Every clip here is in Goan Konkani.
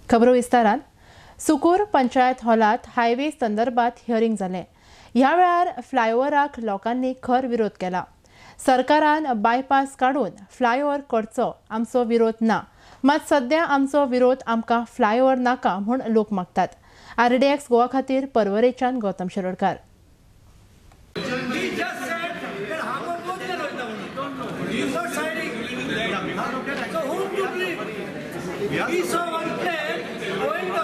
खबरो विस्तारान. सुकूर पंचायत हॉलात हायवे संदर्भात हियरिंग जालें. ह्या वेळार फ्लायओव्हराक लोकांनी खर विरोध केला. सरकारान बायपास काडून फ्लायओव्हर करचो आमचो विरोध ना, मात सध्या आमचो विरोध आमकां फ्लायओव्हर नाका म्हूण लोक मागतात. आरडीएक्स गोवा खातीर परवरेच्यान Gautam Shirodkar. He saw one plane going the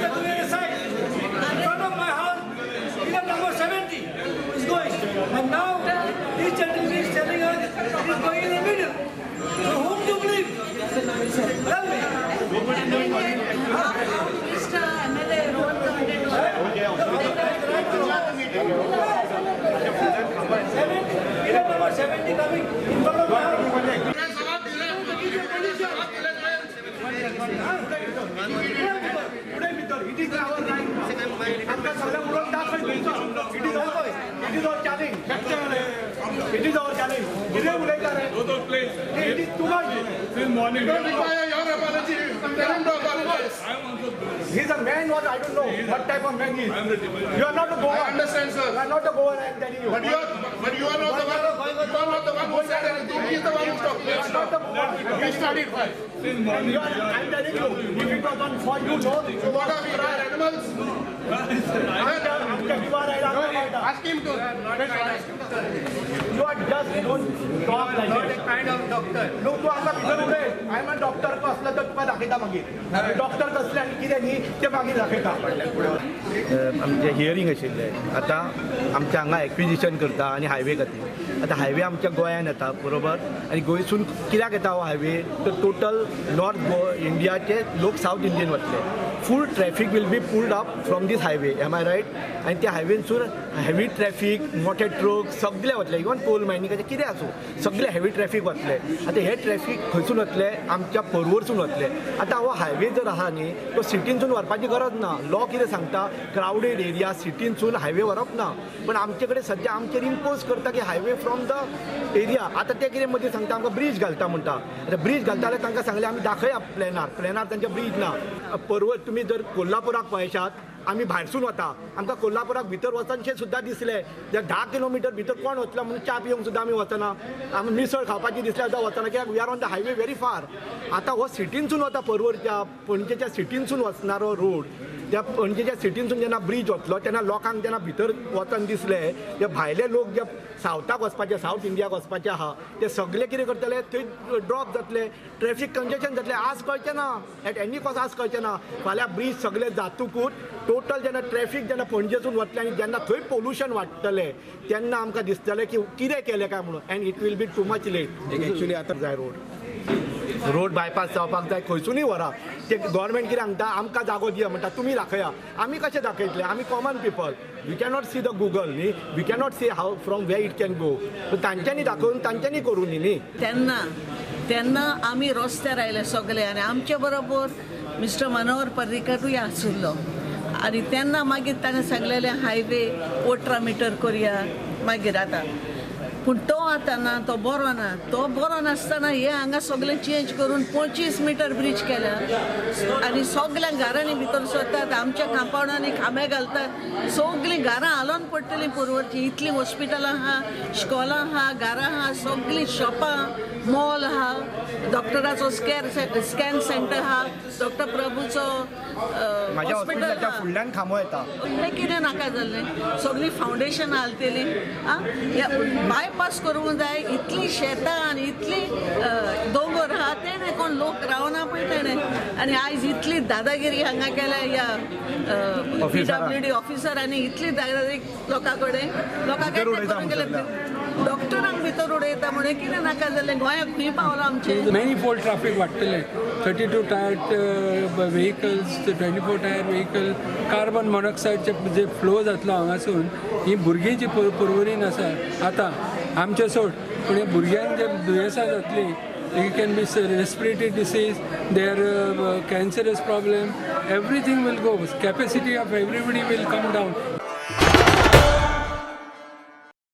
other side. In front of my house, pillar number 70 is going. And now this gentleman is telling us it is going in the middle. So whom to believe? Tell me. Mr. MLA wrote the Pillar number 70 coming in front of my house. It is our right. It is our challenge. It is our challenge. It is too much. Since morning. Don't require your apology. Tell him to apologize. He is a man, what I don't know what type of man he is. You are not a Goan. I understand, sir. You are not a Goan, I am telling you. But you are not the one. You are not the one who said anything. He is the one who stopped. You are not the Goan. He started first. Since morning. I am telling you, if it was on for you, no. So what are we? We are animals. Ask him to. You are just don't talk like that. Not a kind of doctor. Look, तू आमकां भितर उडय. I am a doctor कसलो तर तुका दाखयता मागीर. डॉक्टर कसले आनी कितें न्ही तें मागीर दाखयता. आमचें हियरींग आशिल्लें. आतां आमच्या हांगा एक्विजिशन करता आनी हायवे खातीर. आतां हायवे आमच्या गोंयान येता बरोबर, आनी गोंयसून कित्याक येता हो हायवे तर टोटल नॉर्थ गोवा इंडियाचे लोक सावथ इंडियन वतले. Full traffic will be pulled up from this highway, am I right? आनी त्या हायवेनसून हेवी ट्रॅफिक, मोठे ट्रक सगळे वतले, इवन कोल मायनिंगाचें कितें आसूं सगळे हेवी ट्रॅफिक वतले. आतां हे ट्रॅफिक खंयसून वतले? आमच्या पर्वरसून वतले. आतां हो हायवे जर आहा न्ही तो सिटीनसून व्हरपाची गरज ना. लॉ कितें सांगता, क्रावडेड एरिया सिटीनसून हायवे व्हरप ना. पण आमचे कडेन सद्या आमचेर इम्पोज करता की हायवे फ्रॉम the area. आतां ते कितें मदीं सांगता आमकां ब्रीज घालता म्हणटा. आतां ब्रीज घालता जाल्यार तांकां सांगलें आमी दाखया प्लॅनार, प्लॅनार तांच्या ब्रीज ना. पर्वर तुमी जर कोल्हापुराक पळयशात, आमी भायरसून वता, आमकां कोल्हापुराक भितर वचनशें सुद्दां दिसलें. जर 10 किलोमिटर भितर कोण वतलो म्हणून च्या पिवंक सुद्दां आमी वचना. आमी मिसळ खावपाची दिसल्यार सुद्दां वचना, कित्याक we are on the highway very far. आतां हो सिटीनसून वता, पर्वरच्या पणजेच्या सिटीनसून वचणारो रोड, त्या पणजेच्या सिटीनसून जेन्ना ब्रीज वतलो तेन्ना लोकांक जेन्ना भितर वचन दिसलें, जे भायले लोक जे सावथाक वचपाचे, सावथ इंडियाक वचपाचे आहा, ते सगळे कितें करतले थंय ड्रॉप जातले, ट्रॅफिक कंजेशन जातलें. आज कळचें ना, एट एनी कॉस्ट आज कळचें ना. फाल्यां ब्रीज सगळे जातकूच टोटल जेन्ना ट्रॅफिक जेन्ना पणजेसून वतलें आनी जेन्ना थंय पोल्युशन वाडटलें तेन्ना आमकां दिसतलें की कितें केलें काय म्हणून, and it will be too much late. Actually आतां जाय रोड रोड बायपास जावपाक जाय, खंयसुनूय व्हरा. ते गव्हर्मेंट कितें सांगता, आमकां जागो दिया म्हणटा, तुमी दाखया. आमी कशें दाखयतले? आमी common people, we cannot see the Google न्ही, we cannot see how from where it can go. तांच्यांनी दाखोवन तांच्यांनी करूं न्ही. तेन्ना तेन्ना आमी रस्त्यार आयले सगळे आनी आमचे बरोबर मिस्टर मनोहर पर्रीकरूय आशिल्लो. आनी तेन्ना मागीर ताणें सांगलेलें हायवे 18 मिटर करया मागीर आतां. पूण तो आतां ना, तो बरो ना. तो बरो नासतना हे हांगा सगळें चेंज करून 25 मिटर ब्रीज केल्या आनी सगळ्या घरांनी भितर सरतात, आमच्या कांपाउंडांनी खांबे घालतात, सगळीं घरां हालोवन पडटलीं पर्वरचीं. इतलीं हॉस्पिटलां आहा, इस्कोलां आहा, घरां आहा, सगळीं शॉपां, मॉल आहा, डॉक्टराचो स्कॅन सेंटर आहा, डॉक्टर प्रभूचो हॉस्पिटल फुडल्यान खांबो येता. हें कितें नाका जाल्लें, सगळीं फावंडेशनां हालतलीं. आं, बायपास करूंक जाय. इतलीं शेतां आनी इतली दोंगर आहा तेणें कोण लोक रावना पळय तेणें. आनी आयज इतली दादागिरी हांगा केल्या ह्या PWD ऑफिसरांनी, इतली दादागिरी लोकां कडेन, लोकां कडेन गेले डॉक्टरांक भितर उडयता म्हणून कितें नाका जालें. गोंयाक खंय पावलां आमचें. मेनी फोल्ड ट्राफीक वाडटलें. 32 tyre vehicles, 24 tyre vehicle, carbon मोनॉक्सायडचे जे फ्लो जातलो हांगासून, ही भुरगीं जी पर्वरीन आसा आतां आमचें सोड, पूण हे भुरग्यांक जे दुयेंसां जातलीं, it can be respiratory disease, their cancerous problem, everything will go. Capacity of everybody will come down.